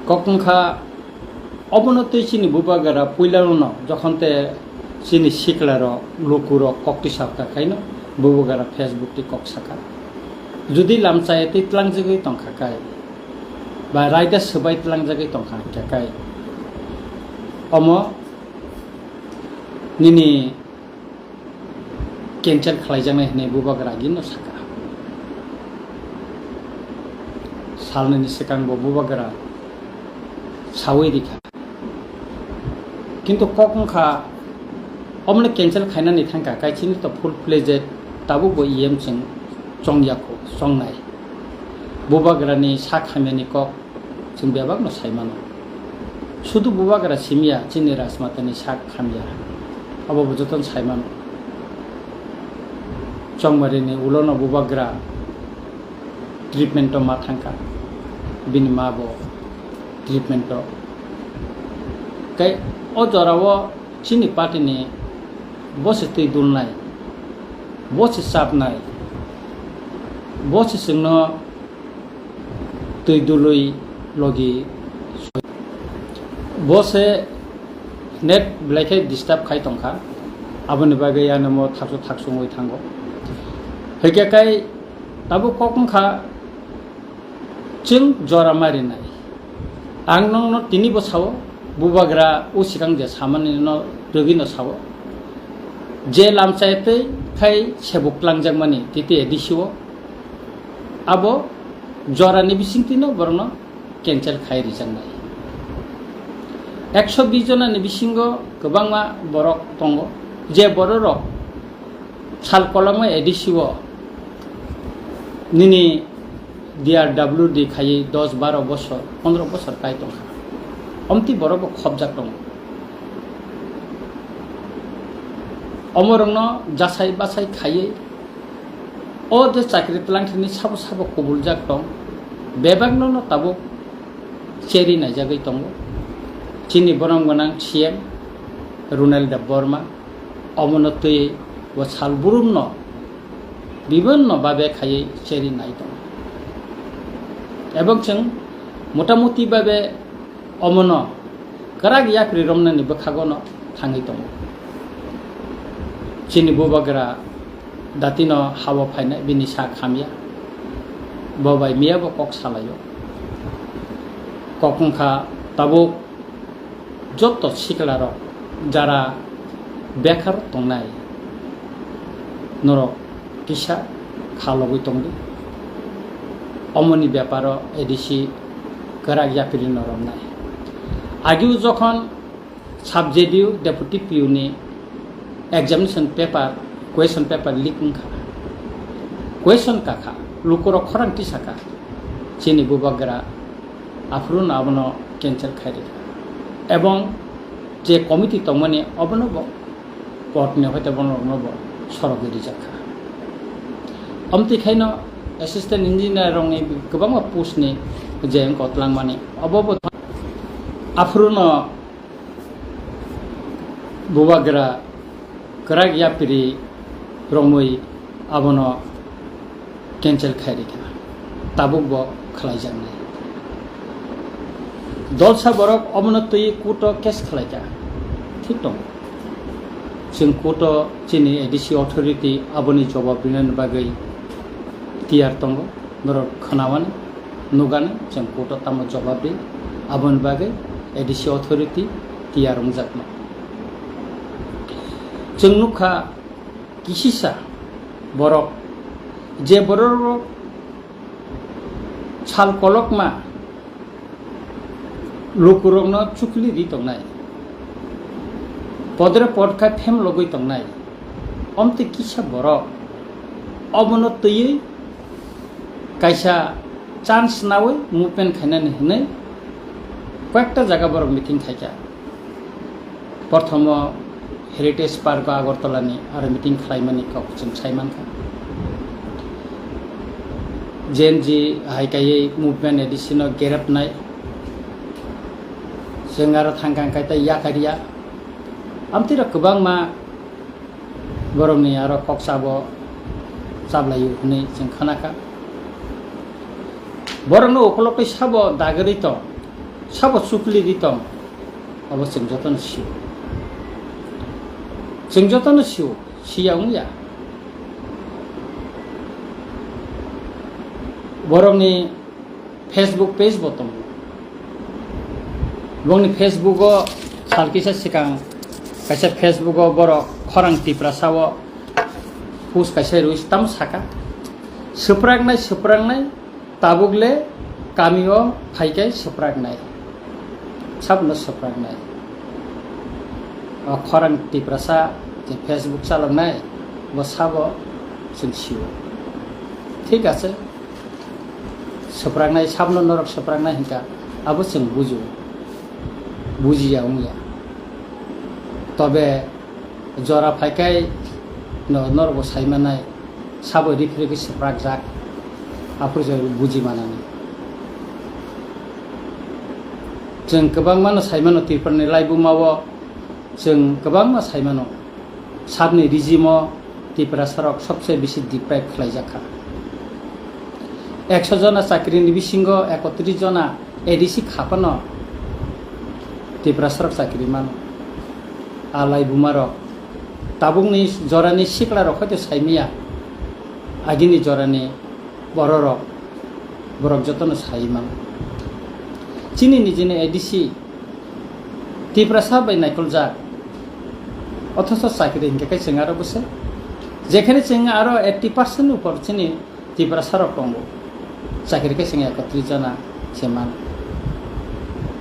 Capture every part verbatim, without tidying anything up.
Kok wngkha, obono twi chini bubagra puilano jokhon te chini siklarok, lukurok kok twi sakha khaino bubagra Facebook twi kok sakha. Judi lamchaya twi tlangjagwi tongkha kai, ba raida swbai tlangjagwi tongkha khe kai, omo nini cancel khlaijaknai hwnwi bubagra agino sakha. Salnwini swkang bo bubagra sawi rikha. Kintu kok wngkha, omono cancel khainani thangkha, kaichini to full fledged tabuk bo E M chwng chongyakho, chongnai. Bubagrani sak hamyani kok chwng bebakno sai mano. Sudu bubagra simiya chini Rajmatani sak hamya, abo bo jotono sai mano. Chongmarini ulono bubagra treatment-o ma thangkha, bini ma bo treatment-o. Tei o jorao chini party-ni bo se twi dulnai, bo se chapnai, bo se chwngno twi dului logi. Bo se net belai khe disturb khai tongkha, aboni bagwi ano mo thaksu thaksu wngwi thango. Hwnkhe kai tabuk kok wngkha, chwng jora marinai. Ang nokno tini bo sao, bubagra o swkang je samani no rwgwi no sao. Je lamchaya twi khai sebuk tlangjakmani titi A D C o, abo jorani bisingtwino borokno cancel khai rijaknai. Ekso bis jonani bisingo kwbangma borok tongo, je bororok sal kolokma A D C o nini D R W D khaiwi dos baro bosor, pondro bosor kai tongkha. Omtwi borok bo khopjak tongo. Omorokno jasai basai khaiwi o je chakri twlangthani sabo sabo kubuljak tong, bebakno no tabuk cheri naijagwi tongo. Chini borom gwnang C M Runal Debbarma omono twi bo sal burumno bibinno babe khaiwi cheri nai tongo. Ebong chwng motamuti babe omono kwrak yapri romnani bwkhagono thangwi tongo. Chini bubagra datino habo phainai bini sak hamya. Bo bai miya bo kok salaio. Kok wngkha tabuk joto siklarok jara bekar tongnai norok kisa kha logwi tongdi. Omoni beparo A D C kwrak yapri no romnai. Agio jokhon Sub J D U Deputy P U ni examination paper, question paper leak wngkha. Question kakha, lukurok khorang tisakha, chini bubagra aphuru no abono cancel khai rikha. Ebong je committee tongmani obono bo court ni hoite bono rokno bo sorogwi rijakha. Omtwi khaino assistant engineer rokni kwbangma post ni je wngkha twlangmani obo bo aphuru no bubagra kwrak yapri romwi abono cancel khai rikha, tabuk bo khlaijaknai. Dolsa borok omono twi court o case khlaikha, thik tongo. Chwng court o chini A D C authority aboni jobab rinani bagwi tiyar tongo, norok khwnawani. Nugani chwng court o tamo jobab ri, aboni bagwi A D C authority tiyar wngjakma. Chwng nukha kisisa borok, je borok sal kolokma lukurokno chukli ri tongnai, podre podkha phem logwi tongnai, omtwi kisa borok obono twiwi kaisa chance nawi movement khainani hwnwi koyekta jaga borok meeting khaikha. Prothomo Heritage Park o Agartala ni aro meeting khlaimani kok chwng sai mankha. Gen Z hai kaiwi movement A D C no gerepnai, chwng aro thangkang kai tei yakaria. Amtwi rok kwbangma borokni aro kok sabo chablaio hwnwi chwng khanakha. Borokno ukolok tei sabo dagwi tong, Sabo chukli ri tong, abo chwng jotono sio. Chwng jotono sio, siya wngya. Borokni Facebook page bo tongo. Bongni Facebook o sal kisa swkang kaisa Facebook o borok khorang Tiprasa o post kaisa rwi tamo saka, swpraknai, swpraknai, tabuk le kami o phaikai swpraknai, sabno swpraknai. O khorang Tiprasa je Facebook chaloknai, bo sabo chwng sio. Thik ache, swpraknai, sabno norok swpraknai hinkha, abo chwng bujo, bujiya wngya. Tobe jora phaikai no norokbo saimanai, sabo rifrigwi swprakjak, aphuru je buji manani. Chwng kwbangmano saimano Tripurani laibuma o, chwng kwbangma saimano. Sabni regime o Tiprasarok sobse bisi deprive khlaijakha. Ekso jona chakrini bisingo ekotris jona A D C khapano Tiprasarok chakri mano. A laibumarok tabukni jorani siklarok hoito saimaya, agini jorani bororok, borok jotono sai mano. Chini nijini A D C Tiprasa bai naikoljak, othocho chakri hinkhe khe chwng aro bwse, jekhene chwng aro eighty percent upor chini Tiprasarok tongo, chakri khe chwng ekotris jona se mano.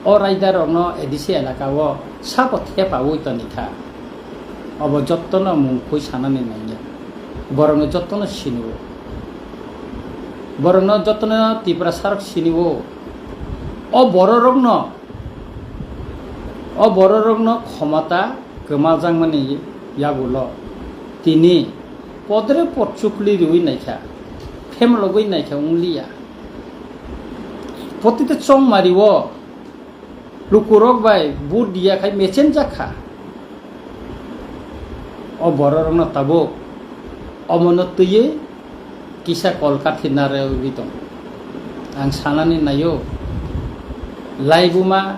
O raidarokno A D C elaka o sabo thepaui tonikha, obo jottono mungkhoi sanani nangya, borokno jottono sinio, borokno jottono Tiprasarok sinio. O bororokno, o bororokno khomota kwmajakmani yagulo tini podre pod chukli riui naikha, phemlogwi naikha wngliya. Poti tei chongmari o lukurok bai vote diya khai mechenjak kha. O bororokno tabuk omono twiwi kisa kol kathi narwgwi tongo. Ang sanani naio, laibuma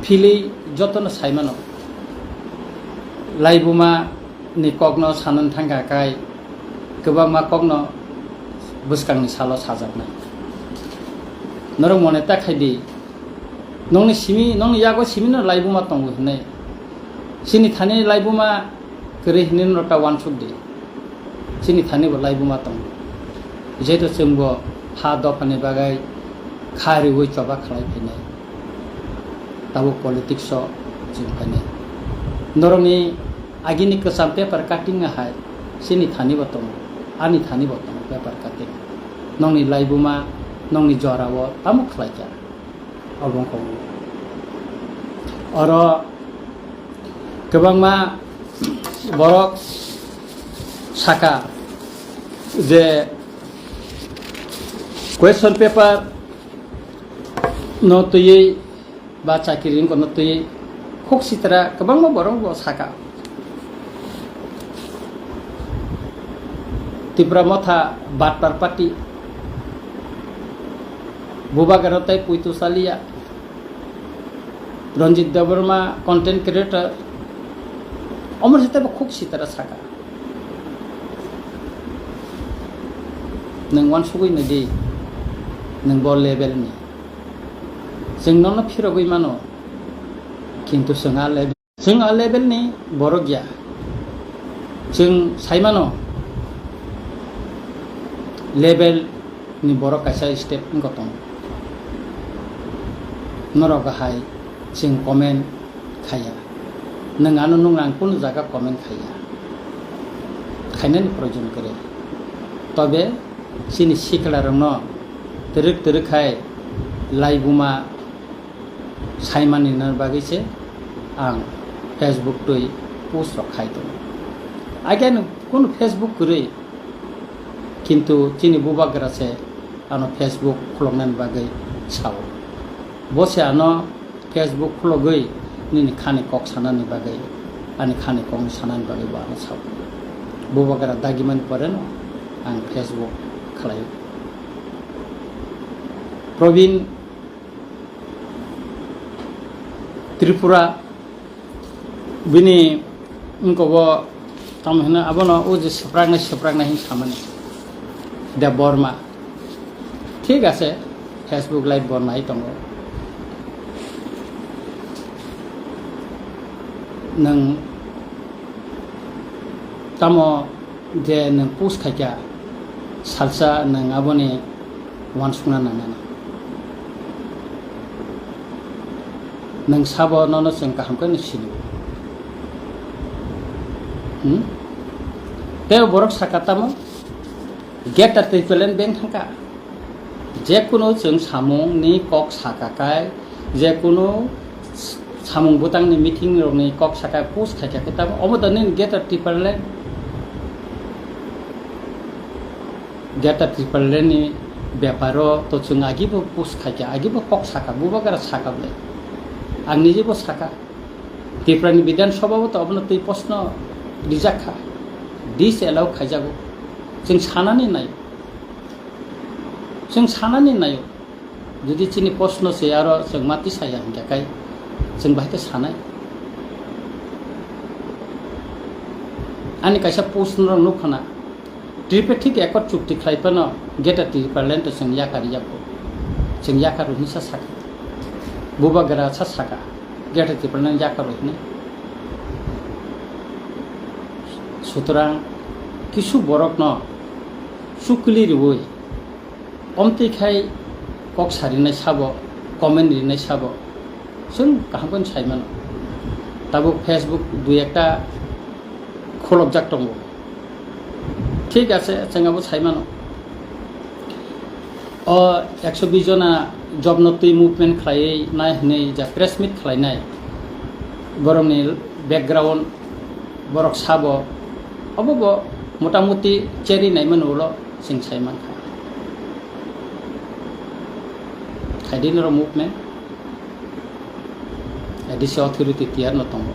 philwi jotono saimano. Laibuma ni kokno sanani thangkha khai kwbangma kokno bwskangni salo sajaknai. Norok mone ta khai di, nongni simi, nongni yago simino laibuma tongo hinwi. Chini thani laibuma kwrwi hinwi norok ta uansuk di. Chini thani bo laibuma tongo. Jehetu chwng bo ha dophani bagwi kha riui choba khlai phinai. Tabuk politics o chwng phainai. Norokni agini kwcham paper cutting hai chini thani bo tongo, ani thani bo tongo paper cutting. Nongni laibuma, nongni jora o tamo khlai kha. Obo wngkha oro kwbangma borok saka je question paper no twiwi ba chakiri wngkha no twiwi khuk sitra kwbangma borok bo saka. Tipra Motha Batpar Party, Bubagra tei Puitu Salia, Ranjit Debbarma content creator, omor site bo khuk sitara saka. Nwng uansugwi nai di, nwng bo level ni. Chwng nono phirogwi mano, kintu chwng a level Chwng a level ni borok ya. Chwng sai mano level ni borok kaisa step wngkha tongo. Norok hai chwng comment khaiya. Nwng ano nung ang kunu jaga comment khaiya. Khainani proyojon kwrwi. Tobe chini sikla rokno twrwk twrwk khai laibuma saimani na bagwi se ang Facebook twi post rok khai tongo. Again, kunu Facebook kwrwi, kintu chini bubagra se ano Facebook khuloknani bagwi sao. Bo se ano Facebook khulogwi nini khani kok sanani bagwi, ani khani kok sanani bagwi bo ano sao. Bubagra dagimani pore no ang Facebook khlaio. Probin Tripura bini wngkogo tamo hino abono o je swpraknai swpraknai hin samani Debbarma. Thik ase, Facebook live bo nai tongo. Nwng tamo je nwng post khaikha, salsa nwng aboni uansukna nangnai. Nwng sabo nono chwng kaham khe nw sinio. Hmm? Tei borok sakha tamo, Greater Tipraland beng thangkha. Jekunu chwng samungni kok sakha kai, jekunu samung bwtangni meeting rokni kok sakha post khaikha khe tamo, omo da nini Greater Tipraland? Greater Tipraland ni beparo to chwng agibo post khaikha, agibo kok sakha, bubagra sakha bwle. Ang nijebo sakha. Tripura ni Bidhan Sabha bo to abono twi proshno rijak kha. Disallow khaijago. Chwng sanani nai. Chwng sanani naio. Jodi chini proshno se aro chwng ma tisaya hinkhe kai chwng bahai khe sanai. Ani kaisa post no nukha na, Tripartite Accord chukti khlai phano Greater Tipraland to chwng yakar yago. Chwng yakar hinsa sakha. Bubagra sa sakha. Greater Tipraland yakar hinwi. Sutrang kisu borok no chukli riwi Omtwi khai kok sarinai sabo, comment rinai sabo, chwng kaham khe sai mano. Tabuk Facebook dui ekta kholopjak tongo. Thik ase, chwng abo sai mano. O ekso bis jona job no twi movement khlaiwi nai hwnwi ja press meet khlainai. Borokni background, borok sabo, obo bo motamuti cheri naimani ulo. Chwng sai mankha. Khaidi norok movement, A D C authority tiyar no tongo.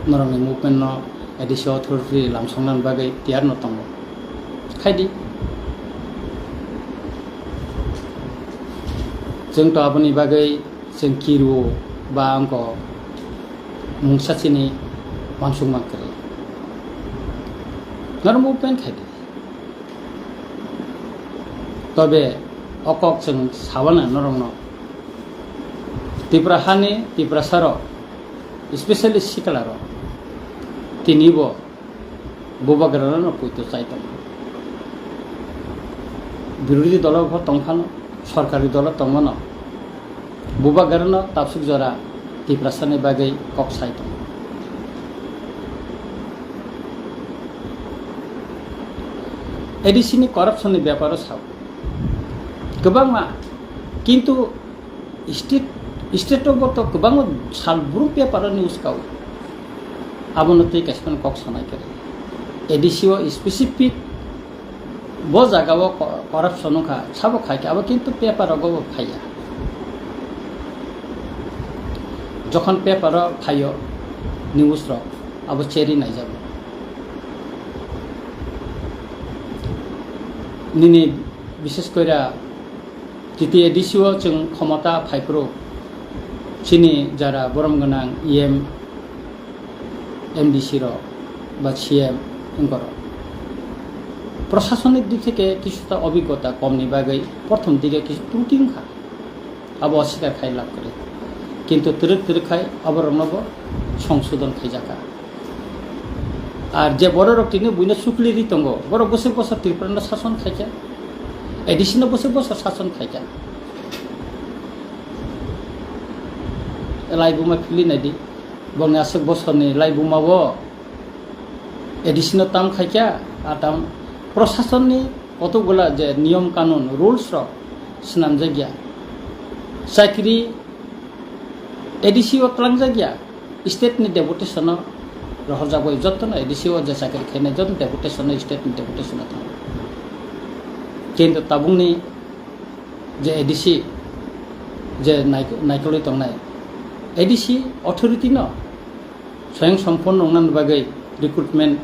Norokni movement no A D C authority lamsokna bagwi tiyar no tongo. Khaidi. Chwng to aboni bagwi chwng kiru ba angko mungsa chini uansukma kwrwi. Norok movement khaidi. Tobe o kok chwng sawana norokno. Tripura hani Tiprasarok, especially siklarok, tinibo bubagrano poito chai tongo. Birodhi dolo bo tongphano, sorkari dolo tongmano. Bubagrano tabsuk jora Tiprasani bagwi kok sai tongo. A D C ni corruption ni beparo sao. Kwbangma, kintu state, state o bo to kwbangma sal brum paper o news kao. Abono tei kaisa kok sanai khe. A D C o specific bo jaga o co-, corruption wngkha, sabo khai khe, abo kintu paper rogo bo phaiya. Jokhon paper o phaio news rok, abo cheri naijago. Nini bishes koira jiti A D C o chwng khomota phaiphuru chini jara borom gwnang E M, M D C rok ba C M wngkorok. Prosasonik dik theke kisuta obhiggota komni bagwi prothom dige kisu truti wngkha. Abo oswikar khai lab kwrwi. Kintu twrwk twrwk khai aborokno bo songsodon khaijakha. Ar je bororok tini buino chukli ri tongo, borok bwswk bosor Tripura no sason khaikha, A D C no bwswk bosor sason khaikha. Laibuma philwi naidi, bongni aswk bosorni laibuma o A D C no tam khaikha, a tam prosasonni kotokgola je niyom kanun, rules rok swnamjakya. Chakri A D C o twlangjakya, state ni deputation o rohorjak bai jotto no A D C o je chakri khainai jotto deputation o state ni deputation o thango. Kintu tabukni je A D C je naik-, naikolwi tongnai A D C authority no Swayang sompurno wngnani bagwi recruitment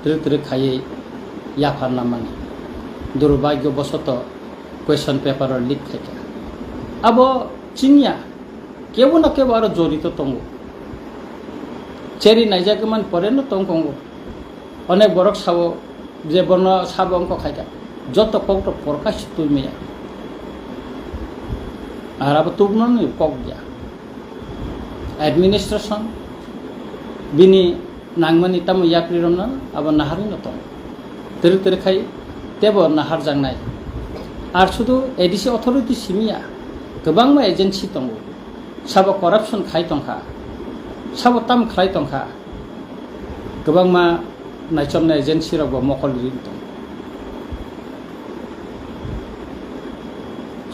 twrwk twrwk khaiwi yapharna mani. Durbhagyo bosoto question paper o leak khaikha. Abo chingya, kebo na kebo aro jorito tongo. Cheri naijak man pore no tong kongo. Onek borok sabo je bono sabo wngkha khaikha. Joto kok to porka si twi maya. Ar abo tubunani kok ya. Administration bini nangmani tamo yapri romno abo naharwi no tongo. Twrwk twrwk khai tebo naharjaknai. Ar sudu A D C authority simiya, kwbangma agency tongo. Sabo corruption khai tongkha, sabo tam khlai tongkha, kwbangma naichomnai agency rokbo mokol ri tong.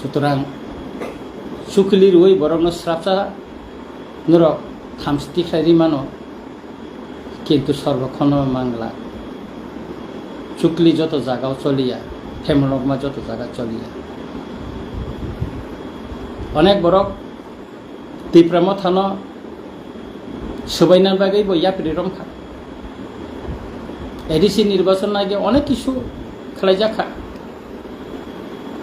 Sutorang chukli rwi borokno srapsa norok thamchi tikhlai ri mano. Kintu sorbokhono mangla. Chukli joto jagao choliya, phemolokma joto jaga choliya. Onek borok Tipra Mothano swbaina bagwi bo yapri romkha. A D C nirbachon nai onek kisu khlaijakha.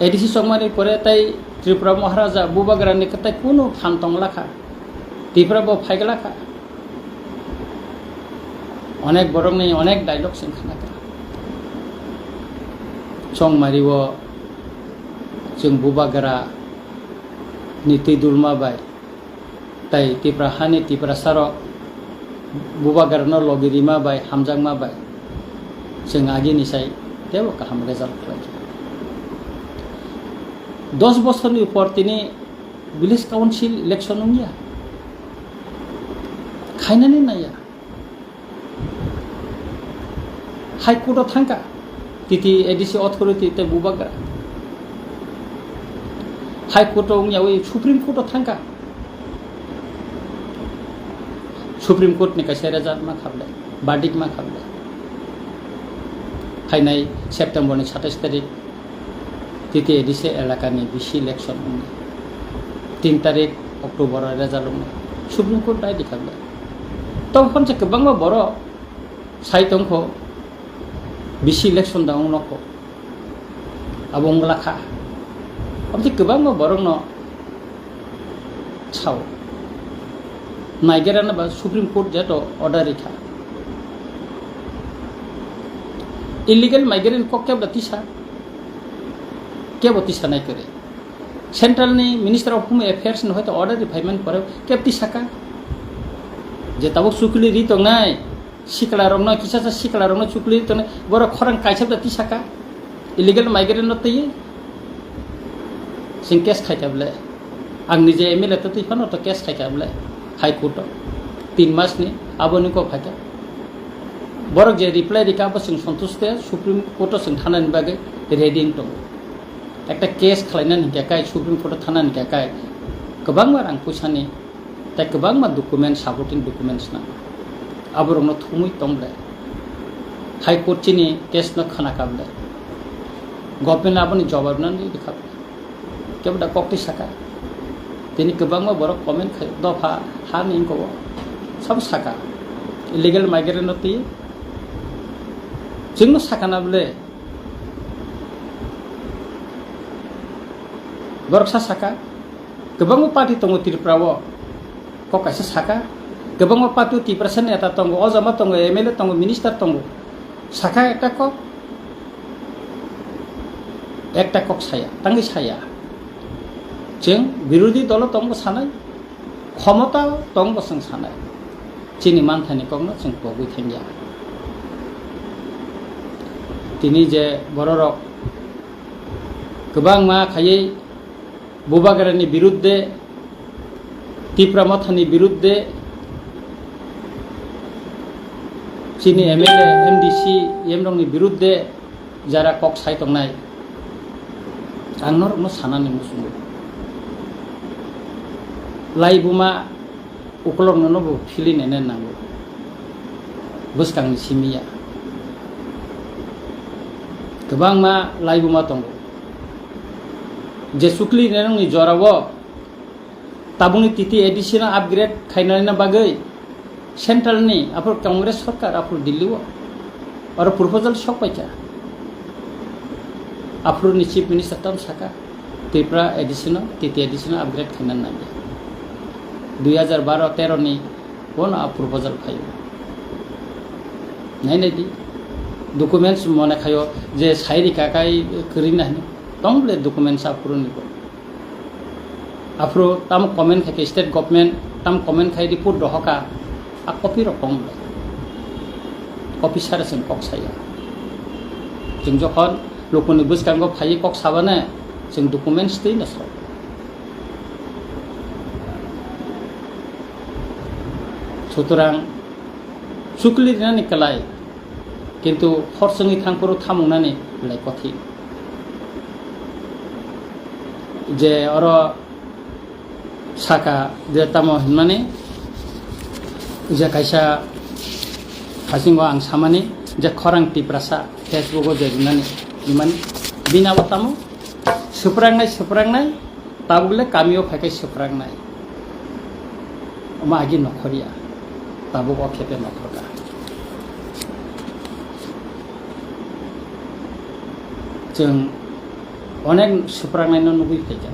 A D C chongmani pore tai Tripura Maharaja Bubagrani kwtai kunu phan tonglakha. Tipra bo phaiglakha. Onek borokni onek dialogue chwng khnakha. Chongmari o chwng Bubagra ni twi dulma bai tai Tipra hani Tiprasa rok Bubagra no logi rima bai hamjakma bai chwng agini sai tebo kaham result khlaikha. Dos bosorni upor tini village council election wngya. Khainani naiya. High Court o thangkha, T T A D C authority tei Bubagra. High Court o wngyawi Supreme Court o thangkha. Supreme Court ni kaisa result ma khablai, verdict ma khablai. Phainai September ni satais tarik T T A D C elakani V C election wngwi, tin tarik October o result wngwi Supreme Court dai dikha belai. Tamo khamse kwbangma borok sai tongkho V C election da wng nokho, abo wngla kha. Amtwi kwbangma borokno sao. Naigerana ba Supreme Court jeto order rikha. Illegal migrant kok kebo tisa, kebo tisa nai kore. Central ni Minister of Home Affairs ni hoito order ri phaimani pore kebo tisaka. Je tabuk chukli ri tongnai, sikla rokno, kisa sa sikla rokno chukli ri tongnai, borok khorang kaisa da tisaka. Illegal migrant no twi. Sing case khai kable. Ang nije M L A to twi phano to case khai kable. High Court o. Tin mas ni aboni kok khai kha. Borok je reply rika bo sing santush te Supreme Court o sing thana ni bagwi ready wng tongo. Ekta case khlaina ni hingka kai Supreme Court o thana ni hingka kai kwbangma rang puisa ni tei kwbangma document, supporting documents nango. Aborokno thumwi tong ble. High Court chini case no khana kable. Government aboni jawab nani rikha ble. Kebo da kok twi saka. Tini kwbangma borok comment khai, dopha ha ni wngkha o. Sabo saka. Illegal migrant no twi. Chwngno saka na ble. Borok sa saka. Kwbangma party tongo Tripura o. Kok kaisa saka. Kwbangma party o Tiprasa neta tongo, o jama tongo, M L A tongo, minister tongo. Saka ekta kok. Ekta kok saya, tangwi saya. Chwng birodhi dolo tongbo sanai, khomota tongbo chwng sanai. Chini manthani kokno chwng pogwi thangya. Tini je bororok kwbangma khaiwi Bubagrani birudde, Tipra Mothani birudde, chini M L A, M D C, M rokni birudde jara kok sai tongnai, ang norokno sanani muchungo. Laibuma ukolokno no bo philwi naina nango. Bwskangni simi ya. Kwbangma laibuma tongo. Je chukli nirokni jorao tabukni T T A D C no upgrade khainani bagwi central ni aphuru Congress sarkar aphuru Delhi o oro proposal sok paikha. Aphuru ni Chief Minister tamo saka. Tripura edition-o, T T edition-o upgrade khaina nangya. Dui hajar baro tero ni bono a proposal phaio. Nai nai di. Documents mone khaio je sai rika kai kwrwi na hino. Tong bole documents aphuru ni bo. Aphuru tamo comment khai khe state government, tamo comment khai report dohoka, a copy rok tong bole. Copy sara chwng kok saya. Chwng jokhon lukuni bwskango phaiwi kok sabane, chwng documents twi no sao. Sutorang chukli rinani kwlai, kintu hor chwngwi thangphuru thamungnani belai kothin. Je oro saka je tamo hinmani, je kaisa hasingo ang samani je khorang Tiprasa Facebook-o je rinani hinmani, bini abo tamo swprangnai, swprangnai, tabuk le kamio phaikai swprangnai. Omo agi nokhorya, tabuk o khepe nokhorka. Chwng onek swprangnai no nugwi phaikha.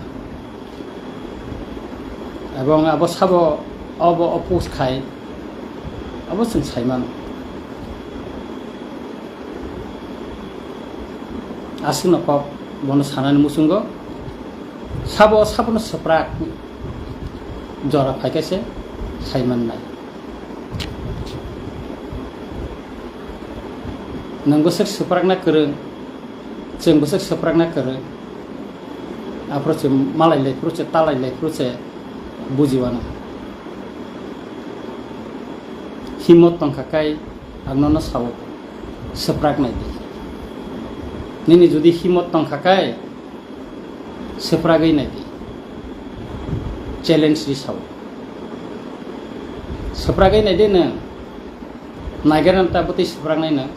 Ebong abo sabo obo oppose khai, abo chwng sai mano. Aswkno kok bono sanani muchungo, sabo sabono swprak jora phaikha se sai mannai. Nwng bwswk swprakna kwrwng, chwng bwswk swprakna kwrwng, aphuru se malai lai phuru se, talai lai phuru se bujiwano. Himot tongkha kai ang nono sao, swprak nai di. Nini jodi himot tongkha kai, swpragwi nai di. Challenge ri sao. Swpragwi nai di nwng. Naigerna ta bwtwi swprak nai nwng.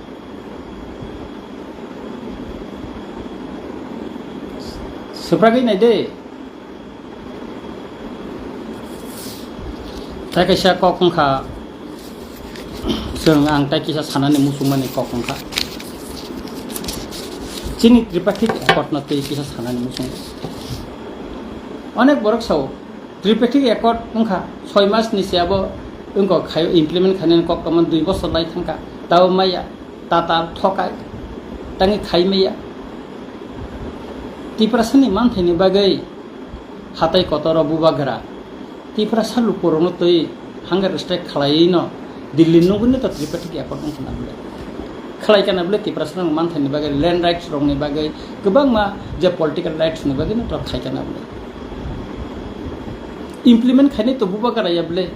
Swpragwi nai di. Tai kaisa kok wngkha, chwng ang tai kisa sanani muchungmani kok wngkha. Chini Tripartite Accord no twi kisa sanani muchung. Onek borok sao, Tripartite Accord wngkha, soi mas ni se abo wngkha khai implement khainani kok tongmani dui bosor lai thangkha, tabo maya, tatal, thokai, tangwi khai maya. Tiprasani manthaini bagwi hatai kotor o bubagra Tiprasa lukurokno twi hunger strike khlaiwi no Delhi nugwi no to Tripartite Accord wngkha na bwle. Khlai kana bwle Tiprasa rok manthaini bagwi, land rights rokni bagwi, kwbangma je political rights ni bagwi no to khai kana bwle. Implement khainai to bubagra ya bwle.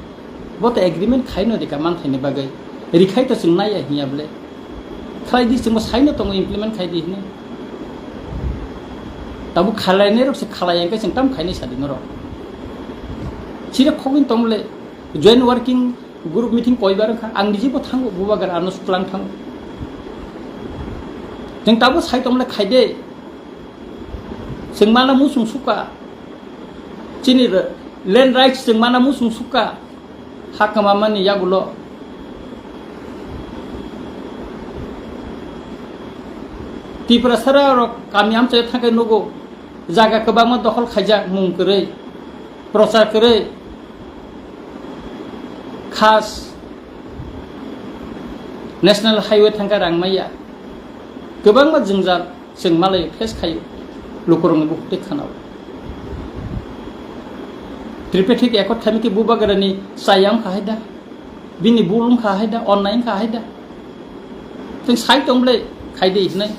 Bo to agreement khai no dika manthaini bagwi. Rikhai to chwng naiya hinya bwle. Khlai di, chwngbo saino tongo implement khai di hwnwi. Tabuk khlainai rok se khlai, hwnkhe chwng tam khainai sadi norok. Chire khogwin tong le, joint working group meeting koibar wngkha, ang niji bo thango, bubagra ano suklang thango. Chwng tabuk sai tong le khai de. Chwng mana muchung sukha. Chini re-, land rights chwng mana muchung sukha. Ha kwmamani yagulo Tiprasara rok kami amchai thangkai nugo, jaga kwbangma dokhol khaijak, mung kwrwi, prochar kwrwi, khas National Highway thangkai rang maya, kwbangma jwngjal. Chwng malai face khaio, lukurokni bukhuk tei khanao. Tripartite Accord khaimikhe bubagrani chaya wngkha hai da, bini bul wngkha hai da, onnai wngkha hai da. Chwng sai tong bwle khai de hinai.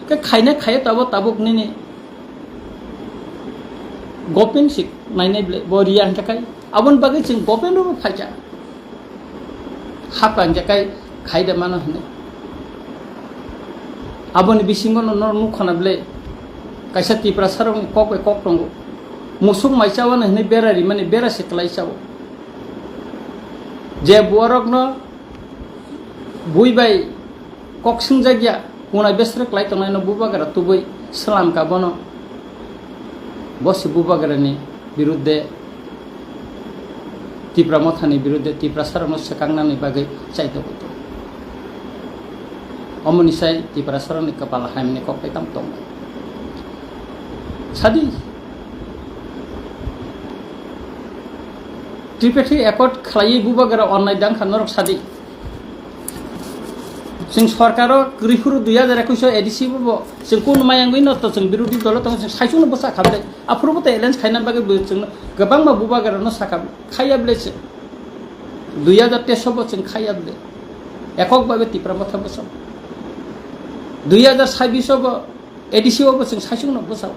Khe khaina khaiya tabo tabuk nini government sik nainai bwle bo riya hwnkhe kai. Aboni bagwi chwng government rokbo phaikha. Hapra hwnkhe kai khai de mano hinwi. Aboni bisingo no norok nukha na bwle kaisa Tiprasa rokni kok bai kok tongo. Musuk mai chawano hinwi bera rimani bera se kwlai chao. Je buarokno bui bai kok swngjak ya, kunai besrek lai tongnai no bubagra tubui slam ka bono. Bo se bubagrani birudde, Tipra Mothani birudde, Tiprasarokno swkangnani bagwi chaitogo to. Omoni sai Tiprasarokni kwpal hamni kok tei tamo tongo. Sadi, Tripartite Accord khlaiwi bubagra onnai dang kha norok sadi. Chwng sorkaro kwrwi phuru dui hajar ekush o A D C bo bo chwng kunu mayangwi no to chwng birodhi dolo tongo chwng saichung no bwsa kha bwlai. Aphuru bo to alliance khaina bagwi bo chwng kwbangma bubagra no sakha khaiya bwlai chwng. Dui hajar teis o bo chwng khaiya bwlai. Ekok babe Tipra Motha bwsa. Dui hajar sabis o bo A D C o bo chwng saichung no bwsa.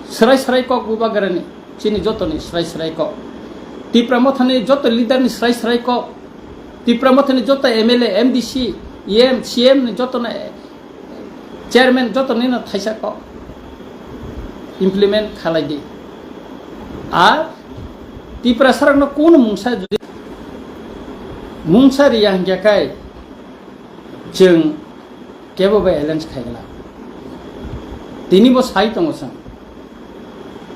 Swrai swrai kok bubagrani. Chini jotoni swrai swrai kok. Tipra Mothani joto leader ni swrai swrai kok. Tipra Mothani joto M L A, M D C, E M, C M ni joto na chairman joto ni no thaisa kok. Implement khalai di. Ar Tipra sarak no kono mungsa jodi mungsa riya hingya kai chwng kebo bai alliance khaigwla. Tini bo sai tongo chwng.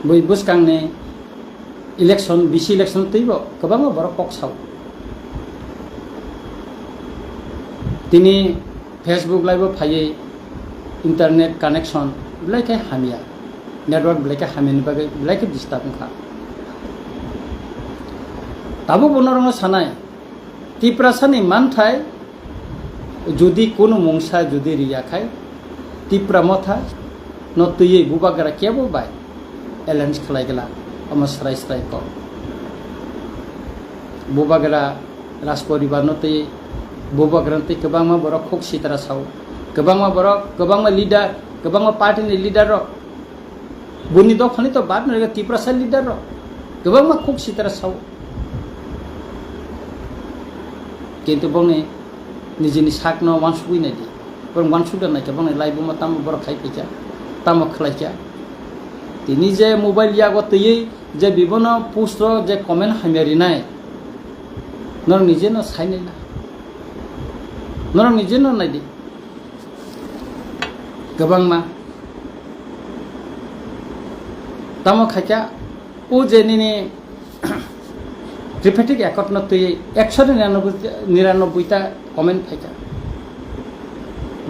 Bui bwskangni election, bisi election twibo kwbangma borok kok sao. Tini Facebook live o phaiwi internet connection belai khe hamya, network belai khe hamyani bagwi belai khe disturb wngkha. Tabukbo norokno sanai, Tiprasani manthai jodi kunu mungsa jodi riya khai, Tipra Motha no twiwi bubagra kebo bai alliance khlai gla, omo srai srai kok. Bubagra Rajporibar no twiwi bubagra no twi kwbangma borok khuk sitra sao, kwbangma borok, kwbangma leader, kwbangma party ni leader rok Boni dophani to bad no rega Tiprasa leader rok. Kwbangma khuk sitra sao. Kintu bongni nijini sakno wansugwi naidi. Borok wansukda naikha bongni live-o tamo borok khai phaikha, tamo khlaikha. Tini je mobile yago twiwi je bibono post o je comment hamya rinai. Norok nije no sai nai na. Norok nije no naidi. Kwbangma. Tamo khaikha, o je nini Tripartite Accord no twi ekshoni niranoboi, niranoboi ta comment phaikha.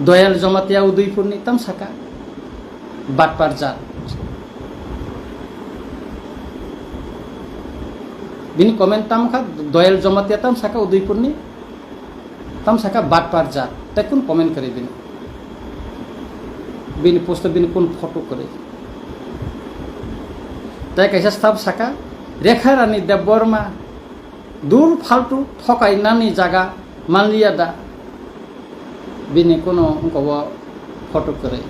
Doyal Jamatia Udaipurni tam saka, batpar jat. Bini comment tam kha, Doyal Jamatia tam saka Udaipurni. Tam saka batpar jat, tei kun comment kwrwi bini? Bini post o bini kun photo kwrwi? Tei kaisa staff saka, Rekha Rani Debbarma, dur faltu thokai nani jaga manliya da? Bini kuno wngkha o photo kwrwi?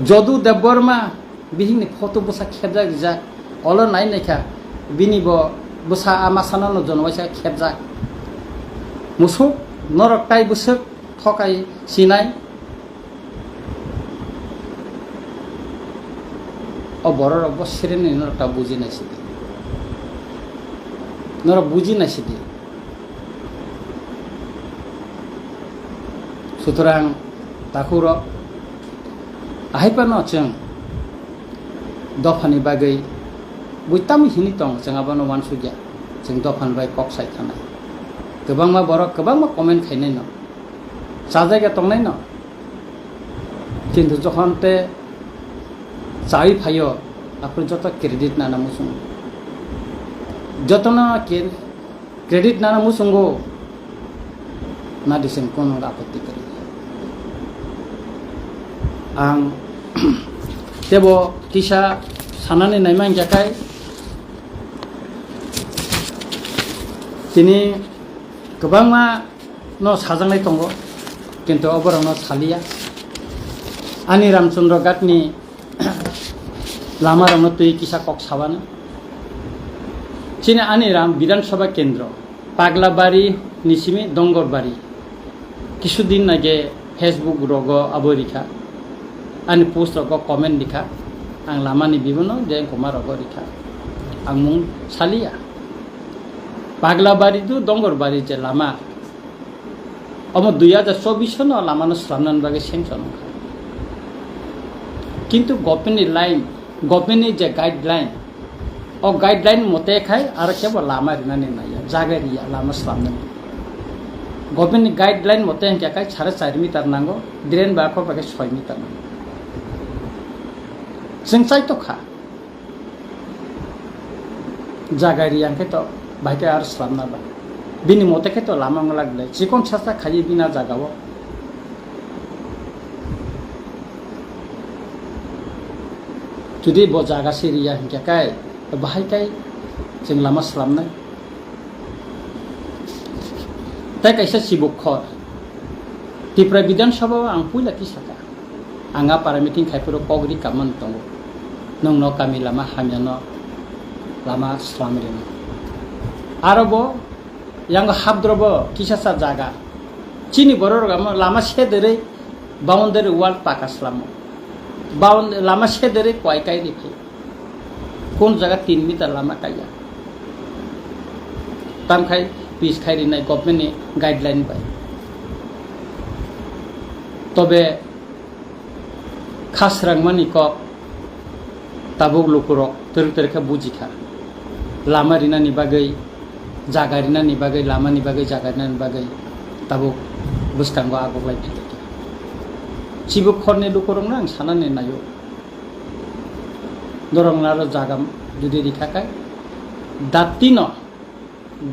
Jodu Debbarma, bihikni photo bwsa khepjak rijak, olo nai naikha, bini bo bwsa a masano no jono waisa khepjak. Musuk, norok tai bwswk thokai sinai. O borok rok bo sireni norok ta buji nai sidi. Norok buji nai sidi. Sutorang takhuk rok, ahai phano chwng dophani bagwi bui tamo hini tong, chwng abono uansukya, chwng dophani bai kok sai thanai. Kwbangma borok kwbangma comment khainai no, chajagya tongnai no, kintu jokhon te chawi phaio, aphuru joto credit nana muchungo, jotono ke-, credit nana muchungo, nadi chwng kono apotti kwrwi. Ang tebo kisa sanani naima hingkha khai, tini kwbangma no sajaknai tongo, kintu o borok no saliya. Ani Ramchandra Ghat ni lama rok no twi kisa kok sabani. Chini ani Ram Bidhan Sabha Kendro, Paglabari ni simi Dongorbari. Kisu din age Facebook rogo abo rikha. Ani post rogo comment rikha. Ang lama ni bibono je koma rogo rikha. Ang mung saliya. Paglabari tu Dongorbari je lama. Omo dui hajar chobbish no lama no slamnani bagwi sanction wngkha. Kintu government ni line, government ni je guideline, o guideline mote khai aro kebo lama rinani naiya, jaga riya lama slamnani. Government ni guideline mote hingkhe khai sare char meter nango, drain ba kok bai khe soi meter nango. Chwng chaitok kha. Jaga riya hwnkhe to bahai khe aro slamna ba. Bini mote khe to lama wngla glai. Chikon sasa khaiwi bini jaga o. Jodi bo jaga se riya hwnkhe kai, to bahai kai chwng lama slamnai. Tei kaisa chibuk khor. Tripura Bidhan Sabha o ang puila tisaka. Ang a para meeting khaiphuru kok ri kamani tongo. Nwng no kami lama hamya no lama slam rino. Aro bo yang habdro bo kisa sa jaga. Chini borok rok amo lama sederwi boundary wall paka slamo. Bound-, lama sederwi kwai kai rikhi. Kun jaga tin meter lama kaiya. Tamkhai pis khai rinai government ni guideline bai. Tobe khasrang mani kok tabuk lukurok twrwk twrwk khe bujikha. Lama rinani bagwi, jaga rinani bagwi, lamani bagwi, jaga rinani bagwi tabuk bwskango agoklai phaikha. Chibuk khorni lukurokno ang sanani naio. Norokno aro jaga jodi rikha khe, datino,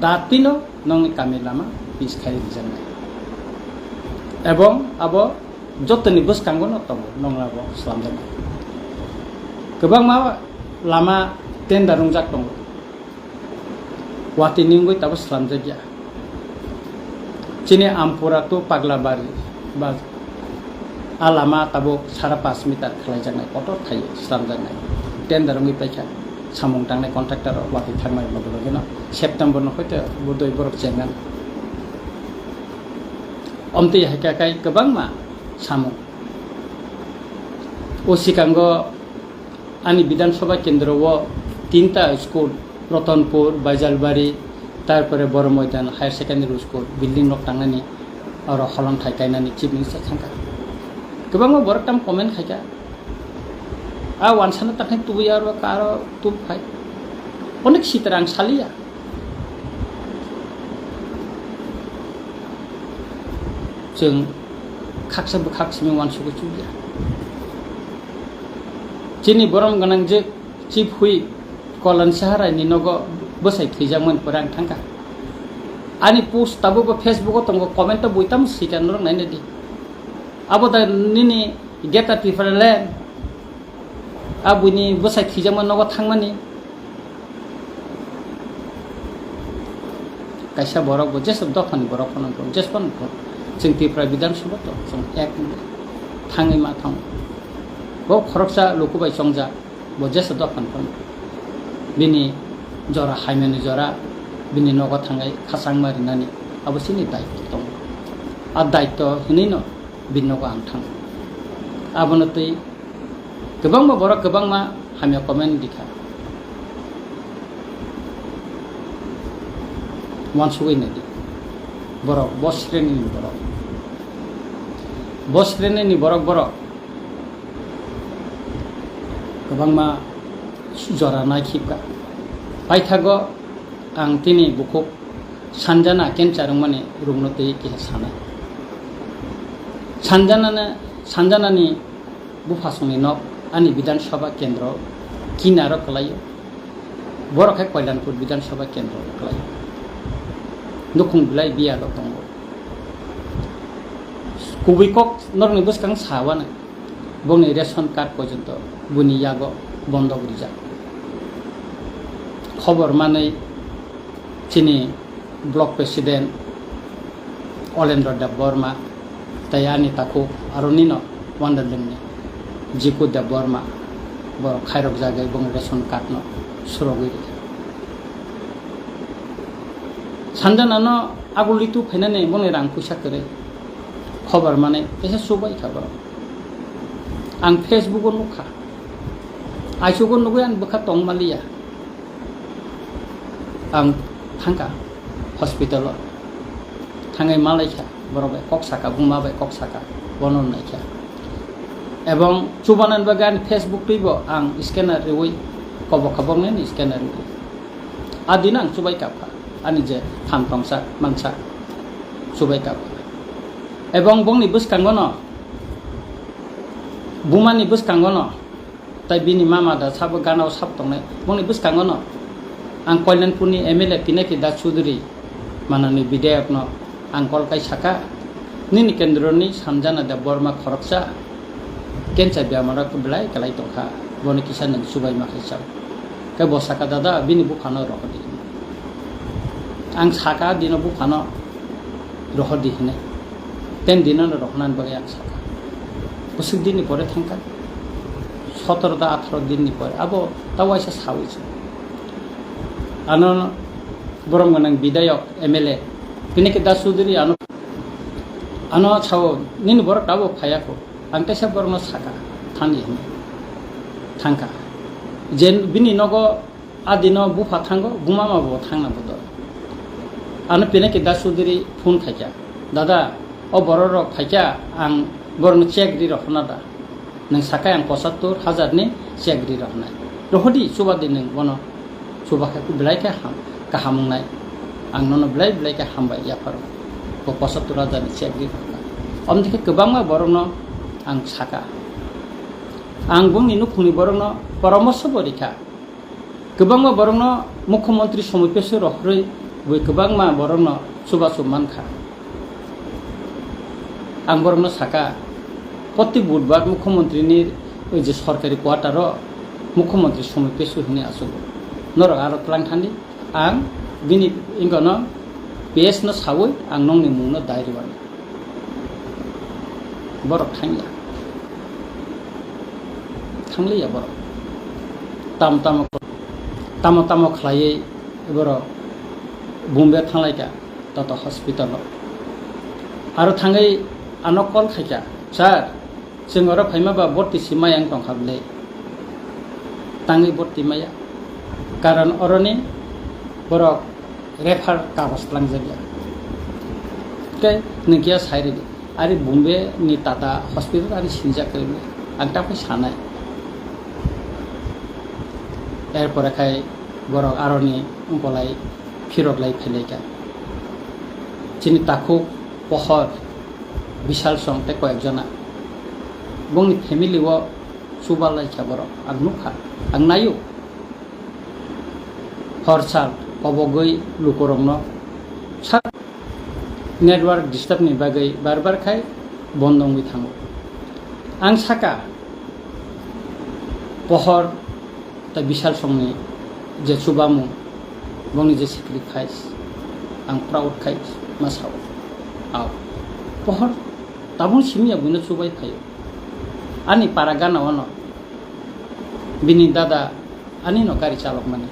datino nongni kami lama pis khai rijaknai. Ebong abo jotoni bwskango no tongo, nongla bo slamjaknai. Kwbangma lama tender wngjak tongo. Watwi ni wngwi tabuk slamjakya. Chini Ampura to Paglabari ba a lama tabuk sara pash meter khlaijaknai, kotor khai slamjaknai. Tender wngwi paikha, samung tangnai contractor rok watwi thangmani loge loge no September no hoito bo doi borok chengan. Omtwi hai kha kai kwbangma samung. O sikango ani Bidhan Sabha kendro o tinta school, Ratanpur, Baijalbari, tarpore Boro Moidan Higher Secondary School building nok tangnani oro holong thai kainani Chief Minister thangkha. Kwbangma borok tam comment khaikha. A wansana takhai tubui aro karo tub khai. Onek sitra ang saliya. Chwng khaksa bwkhak simi wansugwi chukya. Chini borom gwnang je Chief Whip Kolon Saharai ni nogo bwsai thwijakmani pore ang thangkha. Ani post tabukbo Facebook o tongo, comment o buitamo swikar norok nainadi. Abo da nini Greater Tipraland land, a buini bwsai thwijakma nogo thangmani. Kaisa borok bo jesa dophani borok phano, jesa phano, chwng Tripura Bidhan Sabha to chwng ek thangwi ma thang. Bo khoroksa luku bai chongjak, bo jesa dophani phano. Bini jora, haimani jora, bini nogo thangai khachangma rinani, abo chini daitto tongo. A daitto hinwi no bini nogo ang thang. Abono twi kwbangma borok kwbangma hamya comment rikha. Wansugwi naidi. Borok, bo sreni ni borok. Bo sreni ni borok, borok kwbangma jora naikhipkha. Paithago ang tini bukhuk Sanjana cancer wngmani rukno twi kisa sanai. Sanjana, Sanjanani buphasongni nok ani Bidhan Sabha kendro kinaro kwlaio. Borok hai Koilanpur Bidhan Sabha kendro kwlaio. Nukhung belai bialo tongo. Kubui kok norokni bwskang sawana. Bongni ration card porjonto buni yago bondok rijak. Khobor manwi chini block president Olendra Debbarma tei ani takhuk aroni no Wanderlingni Jiku Debbarma borok khairok jagwi bongni ration card no surogwi rikha. Sanjana no aguli tu phainani bongni rang puisa kwrwi khobor manwi teisa chubai kha borok. Ang Facebook o nukha. Aisugo nugwi ang bwkha tong maliya. Ang thangkha hospital o. Thangwi malaikha, borok bai kok saka, buma bai kok saka, bono naikha. Ebong chubanani bagwi ani Facebook twibo ang scanner riwi, kobo kha bongni scanner riwi. A dino ang chubai kapkha, ani je phan tongsa mansa chubai kapkha. Ebong bongni bwskango no, bumani bwskango no, tai bini mama da sabo gana o sap tongnai, bongni bwskango no Ang Kalyanpurni M L A Pinaki Das Chowdhury, manani bidhayokno ang kol kai saka, "Nini kendroni Sanjana Debbarma khoroksa cancer bemaro belai kwlai tongkha, bono kisa nwng chubaima khaisa." Khe bo saka, "Dada, bini buphano rohordi." Ang saka, "Dino buphano rohordi," hinwi. Ten dinono rohornani bagwi ang saka. Bwswk dinni pore thangkha, sotoro ta atharo dinni pore. Abo ta waisa sawi se. Ano borom gwnang bidhayok, M L A, Pinaki Das Chowdhury ano, ano sao, "Nini borok abo phaiya kho." Ang teisa borokno saka, "Thani," hinwi. Thangkha. Je bini nogo a dino bupha thango, bumama bo thangna bodo. Ano Pinaki Das Chowdhury phone khaikha, "Dada, o borok rok phaikha, ang borokno check ri rohorna da. Nwng sakai ang pochattor hajar ni check ri rohornai. Rohordi, chubadi nwng bono. Chuba khe belai khe ham, kaham wngnai. Ang nono belai belai khe hambai yapharo. Bo pochattor hajar ni check ri rohornai." Omdikhe kwbangma borokno ang saka. Ang bongni nukhungni borokno poramorsho bo rikha. Kwbangma borokno Mukhyamantri Somoipesu rohorwi bui kwbangma borokno chubachu mankha. Ang borokno saka, "Proti budbar Mukhyamantrini je sorkari quarter-o Mukhyamantri Somoipesu hinwi achugo. Norok aro twlang thandi, ang bini wngkano P S no sawi ang nongni mungno dai rwani." Borok thangya. Thangliya borok. Tamo tamo, tamo tamo khlaiwi borok Bombay thanglaikha, Tata Hospital-o. Aro thangwi ano call khaikha, "Sir, chwng oro phaima ba borti si maya wng tongkha bwle?" Tangwi borti maya. Karon oroni borok refer kagoj twlangjakya. Tei nwng kiya sai rwdi. Ari Bombay ni Tata Hospital ani sinijak kwrwi. Ang ta phai sanai. Erpore khai borok aroni wngkolai phirok lai phailaikha. Chini takhuk pohor Bishal song tei koyek jona. Bongni family o chuba laikha borok. Ang nukha, ang naio. Hor sal kobogwi lukurokno sa-, network disturb ni bagwi bar bar khai bondo wngwi thango. Ang saka, pohor tei Bishal songni je chubamung, bongni je sacrifice, ang proud khai ma sao. Ao, pohor tabung simi ya buino chubai phaio. Ani para gana wano bini dada ani no gari chalok mani.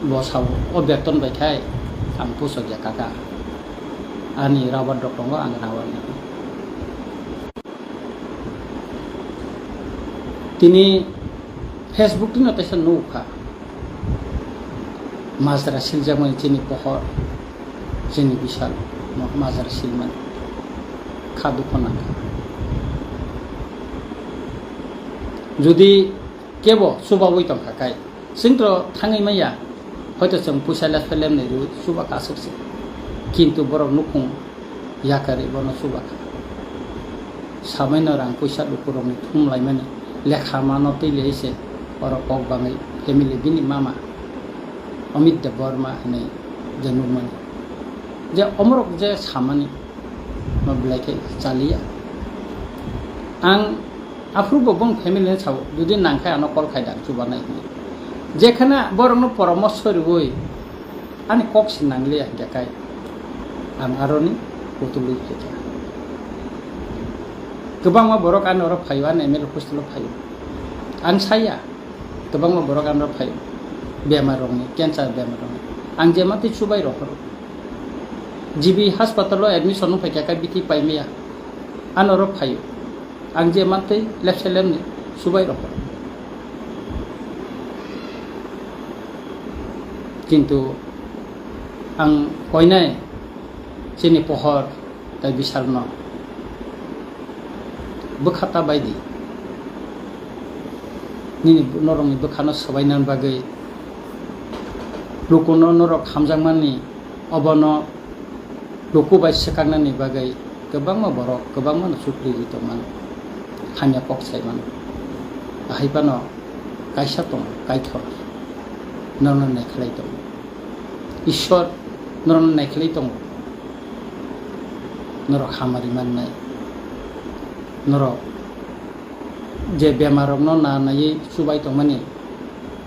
Bo sao, o beton bai khai ang pusok ya kaka. Ani rubber dok tongo, ang rubber ni. Tini Facebook tino teisa nukha. Majra siljakmani chini pohor, chini Bishal no majra silmani. Kha dukho nangkha. Jodi kebo chubawi tongkha kai, chwng to thangwi manya, hoito chwng puisa lepsa lemnai rwi chuba kasuk se. Kintu borok nukhung yakarwi bono chuba kha. Samaino rang puisa lukurokni thum laimani lekha mano twi lei se oro kok bangwi family bini mama Amit Debbarma hinwi je nukmani. Je omorok je samani no belai khe chaliya. Ang aphuru bo bong family ni sao, jodi nang khe ano call khai da, ang chubanai hinwi. Jekhana borokno poramorsho rwui ani kok se nangliya hinkhe kai ang aroni kutulwi phaikha. Kwbangma borok ani oro phaio, ani M L A hostel o phaio. Ang saya, kwbangma borok ano phaio, bemar rokni, cancer bemar rokni. Ang je matwi chubai rohoro. G B hospital o admission wng phaikha khe bithi paimaya, ano oro phaio. Ang je matwi lepse lemni chubai rohoro. Kintu ang koinai chini pohor tei Bishalno bwkha ta bai di. Nini norokni bwkhano swbainani bagwi lukuno norok hamjakmani, obono luku bai swkaknani bagwi kwbangma borok kwbangmano chukri rwi tongmano, hamya kok sai mano. Ahai phano kaisa tongo, Kaitor. Norokno naikhlai tongo. Ishwar norokno naikhlai tongo. Norok hamari mannai. Norok je bemarrokno na naiwi chubai tongmani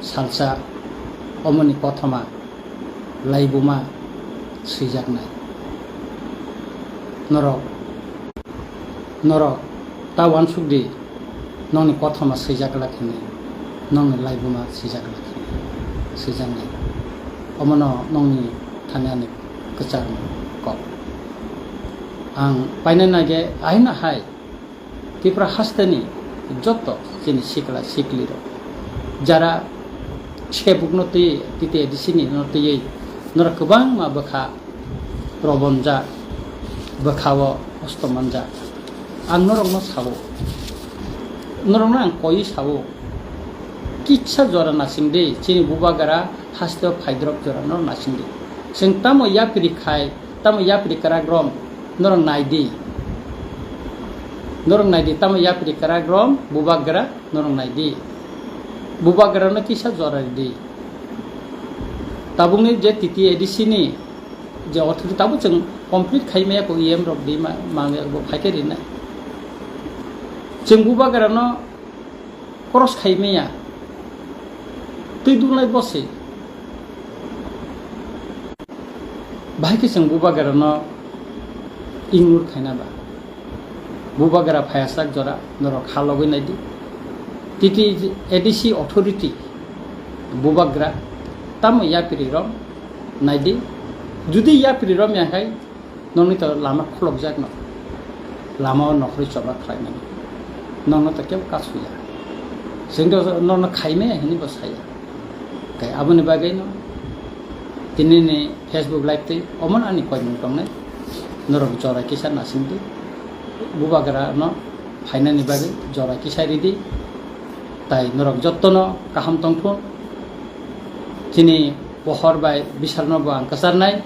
salsa omoni kothoma laibuma swijaknai. Norok, norok ta uansuk di, nongni kothoma swijak glak hinwi, nongni laibuma swijak glak hinwi, swijaknai. Omono nongni thani ani kwchar kok. Ang paina nage ahina hai Tripura hasteni joto chini sikla siklirok jara sebukno twi T T A D C ni no twiwi norok kwbangma bwkha robonjak, bwkhao hosto manjak. Ang norokno sao, norokno ang koi sao, kisa jora nasing di chini bubagra hasteo phaidrop jora no nasing di. Chwng tamo yapri khai, tamo yapri kwrak rom norok nai di. Norok nai di, tamo yapri kwrak rom bubagra norok nai di. Bubagra no kisa jora di. Tabukni je T T A D C ni je authority tabuk chwng complete khai maya ko E M rok di ma, ma bo phai khe rinai. Chwng bubagra no cross khai maya. Twi dulnai bosi. Bahai khe chwng bubagra no ignore khaina ba. Bubagra phaiyasak jora norok kha logwi nai di. T T A D C authority bubagra tamo yapri rom nai di. Judi yapri rom ya hai nokni to lama khulokjak no. Lama o nokhorwi chobra khlai mani. Nokno to kebo kasuya. Chwng to nokno khai maya hinwi bo saya. Kai aboni bagwi no tini ni Facebook live twi omon ani koimung tongnai. Norok jora kisa nasing di. Bubagra no phainani bagwi jora kisa ridi. Tai norok jotto no kaham tongthun. Chini pohor bai bisal no bo ang kwcharnai.